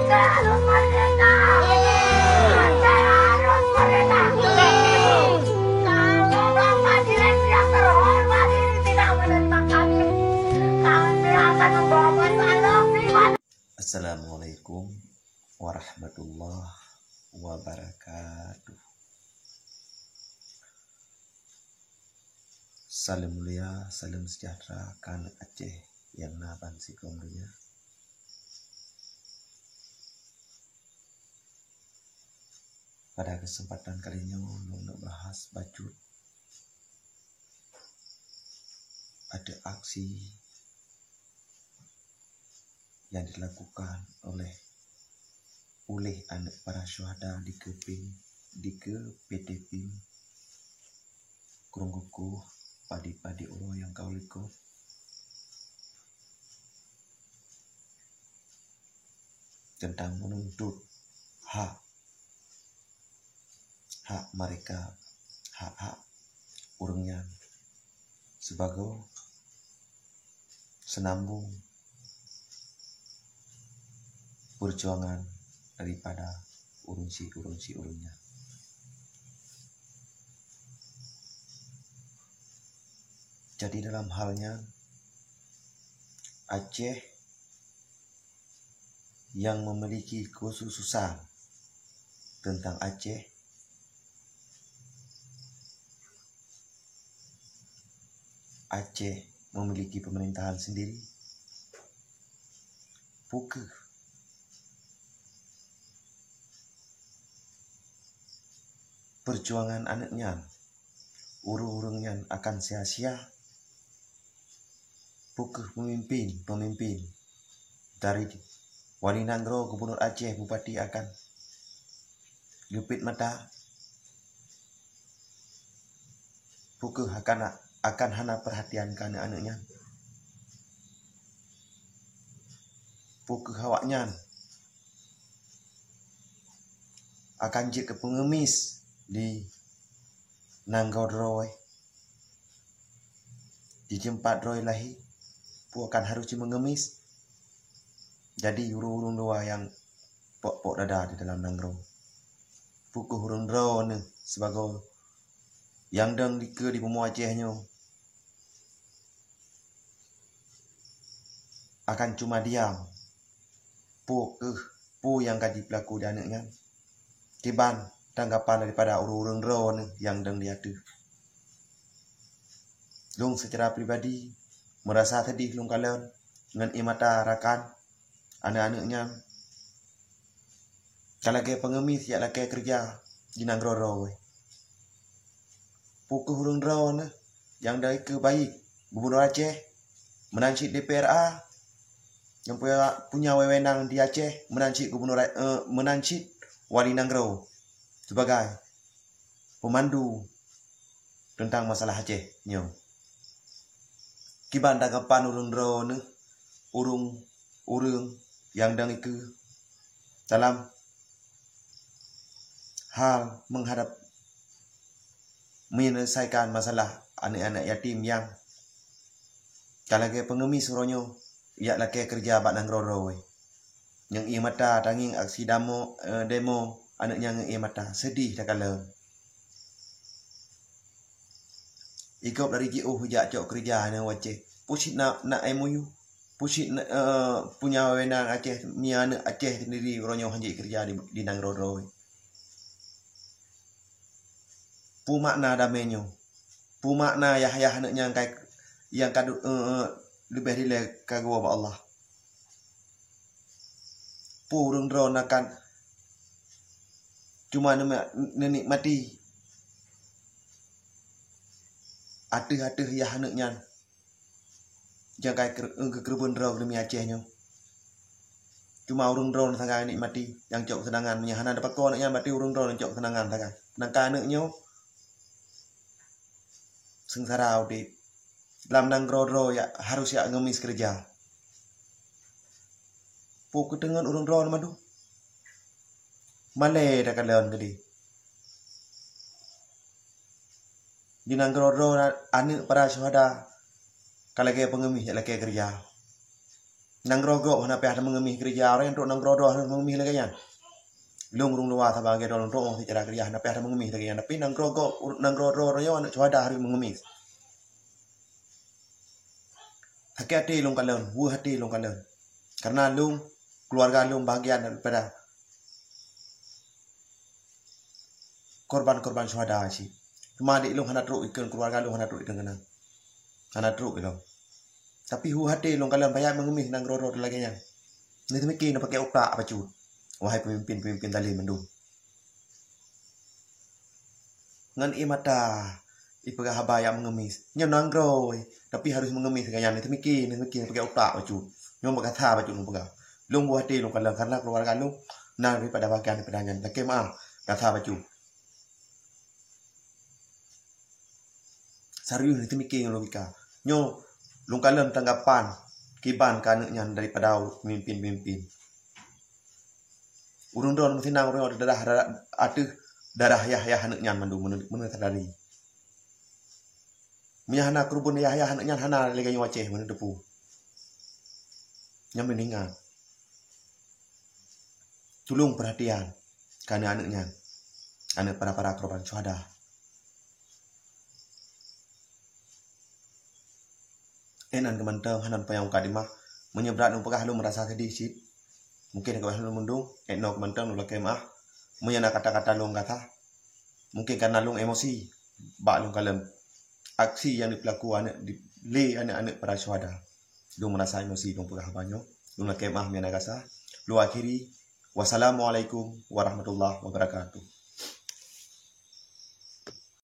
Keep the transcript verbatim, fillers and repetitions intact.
Harus merdeka! Aceh harus merdeka! Kalau Bapak Direktur yang terhormat ini tidak menentang kami, kami akan membawa masalah pribadi. Assalamualaikum warahmatullahi wabarakatuh. Salam mulia, salam sejahtera keu aneuk Aceh nyang na ban sigom donya. Pada kesempatan kali nyoe, lôn neuk bahas bacut ateueh aksi nyang dilakukan oleh, uléh aneuk para syuhada di Keping, di ke P T P I M Krueng Kukuh, padub-padub uroe nyang ka likot, teuntang meununtut hak, hak mereka, hak-hak ureuëng nyan sibagoe seunambong peujuangan daripada ureuëng si, ureuëng si ureuëng nyan. Jadi dalam hal nyan, Aceh yang memiliki kekhususan tentang Aceh, Aceh memiliki pemerintahan sendiri. Peu kheueh perjuangan aneuk nyan, ureuëng-ureuëng nyan akan sia-sia? Peu kheueh pemimpin-pemimpin dari wali nanggroe, gubunur Aceh, bupati akan geupit mata? Peu kheueh akan, akan hana perhatian keu aneuk-aneuk nyan? Peu kheueh awaknyan akan jeuet keu pengemis di nanggroe droe, di teumpat droe lahé? Peu akan harôh jimeungemis jadi ureuëng-ureuëng luwa nyang pok-pok dada di dalam nanggroe? Peu kheueh ureuëng droeneuh sibagoe nyang dong dikeue di bumoe Aceh nyoe akan cuma diam? Peu kheueh, peu nyang ka jipeulaku di aneuk nyan? Kiban tanggapan daripada ureuëng-ureuëng droeneuh nyang dong di ateueh? Lôn seucara pribadi meurasa seudeh lôn kalon ngon ié mata rakan aneuk-aneuk nyan. Ka lagée pengemis jak lakée keureuja di nanggroe droe. Peu kheueh ureuëng droeneuh nyang dari keu baik gubunur Aceh, meunan cit D P R A nyang punya, punya wewenang di Aceh, meunan cit gubunur, eh, meunan cit wali nanggroe sibagai peumandu teuntang masalah Aceh nyoe. Kiban tanggapan ureuëng droeneuh, ureuëng-ureuëng nyang dong dikeue dalam hal menghadap menyelesaikan masalah aneuk-aneuk yatim nyang ka lagée pengemis uroe nyoe jak lakée keureuja bak nanggroe droe. Nyang ié mata tangieng aksi damo, eh, demo aneuk nyan ngon ié mata, seudeh takalon. Ikop dari jiôh jak cok keureuja aneuk Aceh. Peu cit na, na M O U. Peu cit na, eh, punya wewenang Aceh, mia aneuk Aceh sendiri uroe nyoe hanjeuet keureuja di, di nanggroe droe. Peu makna damé nyoe? Peu makna yah-yah aneuk nyan kai, nyang ka du-, eh, eh, leubeh dilée ka geuwoe bak Allah? Peu ureuëng droeneuh akan cuma neuma-, neunikmati ateueh-ateueh yah aneuk nyan nyang ka geu-, geukeureubeuen droe di mia Aceh nyoe? Cuma ureuëng droeneuh sagai nikmati nyang cok keuseunangan. Meunyo hana teupeulaku aneuk nyan, berarti ureuëng droeneuh cok keuseunangan sagai. Seudangkan aneuk nyoe seungsara udeb lam nanggroe droe jak, harôh jak ngemis keureuja. Peu kheueh teungeut ureuëng droeneuh mandum? Malée takalon keudeh. Di nanggroe droe aneuk para syuhada ka lagée pengemis jak lakée keureuja. Nanggroe gob hana payah meungemis keureuja, ureueng nyang trok nanggroe droe harôh meungemis lagèe nyan. Lôn ureueng luwa saban lagèe droe lôn trok secara keureuja hana payah meungemis lagèe nyan, tapi nanggroe gob, nanggroe droe nyoe aneuk syuhada harôh meungemis. Sakét até lôn kalon, weueh até lôn kalon. Karena lôn, keuluwarga lôn bahagian daripada korban-korban syuhada cit. Cuma adik lôn hana trok ikeu, keuluwarga lôn hana trok ikeu keunan. Hana trok ilôn. Tapi weueh até lôn kalon payah meungemis nanggroe droe lagèe nyan. Neuteumiké, neupakè utak bacut, wahai peumimpén-peumimpén zalim mandum. Ngon ié mata ipeugah haba nyang meungemis. Nyoe nanggroe, tapi harôh meungemis lagèe nyan. Neuteumiké, neuteumiké, neupakè utak bacut. Nyoe meugasa bacut lôn peugah. Lôn weueh até lôn kalon karena keuluwarga lôn na daripada bahagian daripada nyan. Lakèe meu'ah, gasa bacut. Serius neuteumiké ngon logika. Nyoe lôn kalon tanggapan kiban keu aneuk nyan daripada peumimpén-peumimpén. Ureueng droe meusinan ureueng ateueh darah, ateueh darah yah-yah aneuk nyan mandum, meunan, meunan sadari. Meunyo hana keureubeuen yah-yah aneuk nyan, hana lagèe nyoe Aceh meunan teupeu. Nyan meunan ingat. Tulông peurhatian keu aneuk-aneuk nyan, aneuk para-para korban syuhada. Inan keumantong hana panyang mukadimah. Meunyoe brat lôn peugah, lôn meurasa seudeh cit. Mungken keubah lôn meundung, inan keumantong lôn lakèe meu'ah. Meunyoe na kata-kata lôn gasa, mungken karena lôn emosi bak lôn kalon aksi nyang dipeulaku aneuk di, lé aneuk-aneuk para syuhada. Lôn meurasa emosi lôn peugah haba nyoe. Lôn lakèe meu'ah meunyoe na gasa. Lôn akhiri. Wassalamualaikum warahmatullahi wabarakatuh.